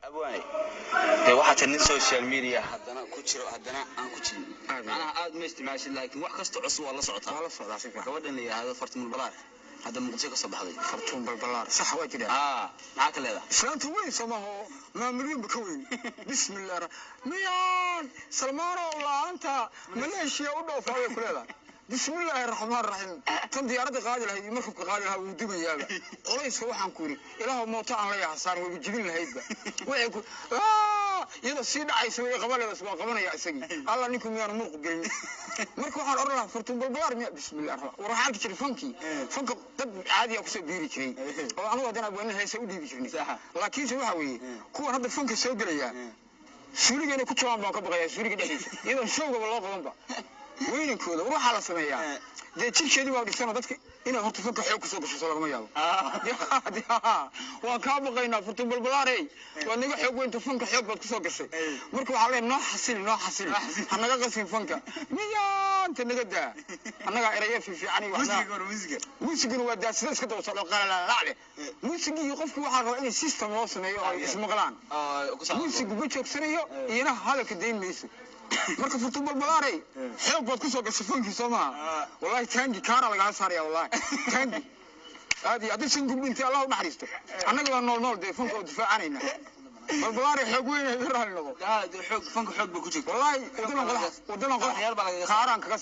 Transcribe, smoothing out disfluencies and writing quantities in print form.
Abwaane, dee waxaa tahay nin social media haddana ku jiro, haddana aan ku jirin. Macnaha aad ma isticmaashid, laakiin wax kasta cusub waa la socotaa. Waa la socdaa si fiican. Gabadhan la yidhaahdo Fartuun Balaar hadda Muqdisho ka soo baxday. Fartuun Balbalaar, sax waa jiraa. Aa, maxaa ka leedahay? Islaanta weyn soomaho, maamulyoonba ka weyn. Bismillah, miyaan Salmaanow la-aanta Maleeshiya u dhoofaa way ku leedahay. Bismillaahi raxmaan raxiim. Tan diyaaradda qaadi lahayd iyo markabka qaadi lahaa wuu dumayaaba culayska. Waxaan ku yidhi, Ilaahu mooto aan la yaxsaan wayba jibin lahaydba. Waxay ku iyadoo sii dhacaysa way qaban leedahay, waa qabanaya isagii. Alla, ninku miyaanu muruq gelin? Marka waxaan odhan lahaa, Fartuun Balbalaar miya? Bismillah raxmaan. War, waxaan arki jiray fankii, fanka dad caadiya kusoo biiri jiray oo anugu haddana abwaanin heesa u dhiibi jirnay. Laakiinse waxa weeye, kuwan hadda fanka soo gelaya suuliga inay ku jabaan baan ka baqayaa, suuliga dhexdiisa iyadoon showgaba loo qabanba weynankooda. War, waxaa la sameeyaa dee jirkeedii baa dhisanoo dadka inaad horta fanka xoog kusoo gasho soo lagama yaabo. Waan kaa baqaynaa, Furtuun Balbalaarey, waa naga xoog weynta, fanka xoog baad kusoo gashay. Marka waxaa leeyahay, noo xasili, noo xasili, ha naga qasin fanka, miyaanta naga daa, annagaa eraya fiifiican iyo waxna. Muusiguna waa daasida iska daba socdo qalalalac leh. Muusigii qofku waxaa rabaa in system loo sameeyo oo ay ismaqlaan. Muusigu ma joogsanayo, iyana hadalka dayn mayso. Marka Furtuun Balbalaarey, xoog baad kusoo gashay fankii, soo maaha? Wallahi taangi kaara lagaga saaraya, wallahi taangi aad iyo haddii sangub dhintay, Allah u naxariisto. Annaga baa nool nool dee fanka oo difaacanayna. Balbalaarey xoog weyn, iga raali noqo. Xoog fanka xoog ba ku jirta. Wallahi wadadan qodax, wadadan qodax Yaal baa lagaga kaaraan kaga.